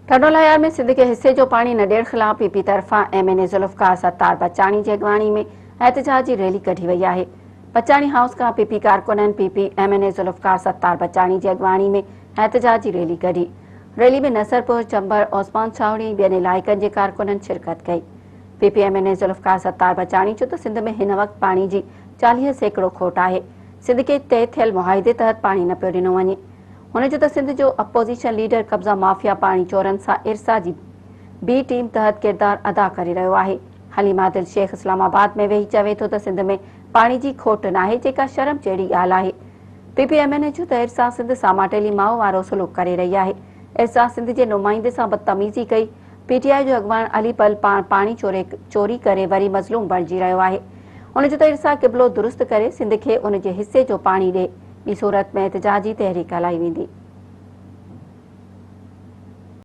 ٽنڊوالهيار ۾ سنڌ کي حصي جو پاڻي نه ڏيڻ خلاف پي پي طرفان M N A Zulfiqar Sattar Bachani جي اڳواڻي ۾ احتجاجي ريلي ڪڍي وئي آهي. بچاڻي هائوس کان پي پي ڪارڪنن P P M N A Zulfiqar Sattar Bachani جي اڳواڻي ۾ احتجاجي ريلي ڪڍي. ريلي ۾ نصرپور، چمبر، عثمان ڇاهوڙي ۽ ٻين علائقن جي ڪارڪنن شرڪت ڪئي. P P M N A Zulfiqar Sattar Bachani چيو ته سنڌ ۾ هن وقت پاڻي جي 40% کوٽ آهي، سنڌ کي طئي ٿيل معاهدي تحت پاڻي نه پيو ڏنو وڃي. هن چيو ته سنڌ جو اپوزيشن ليڊر قبضا مافيا پاڻي چورن سان ارسا جي بي ٽيم تحت ڪردار ادا ڪري رهيو آهي. حليم عادل شيخ اسلام آباد ۾ ويهي چوي ٿو ته سنڌ ۾ پاڻي جي کوٽ ناهي جيڪا شرم جهڙي ڳالهه آهي. پي پي ايم اين اي چيو ته ارسا سنڌ سان ماٽيلي ماء وارو سلوڪ ڪري رهي آهي. ارسا سنڌ جي نمائندي سان بدتميزي ڪئي. پي ٽي آء جو اڳواڻ علي پل پاڻ پاڻي چوري چوري ڪري وري مظلوم بڻجي رهيو آهي. هن چيو ته ارسا قبلو درست ڪري سنڌ کي ان جي حصي جو پاڻي ڏي. ٻي صورت ۾ احتجاجي تحريڪ هلائي ويندي.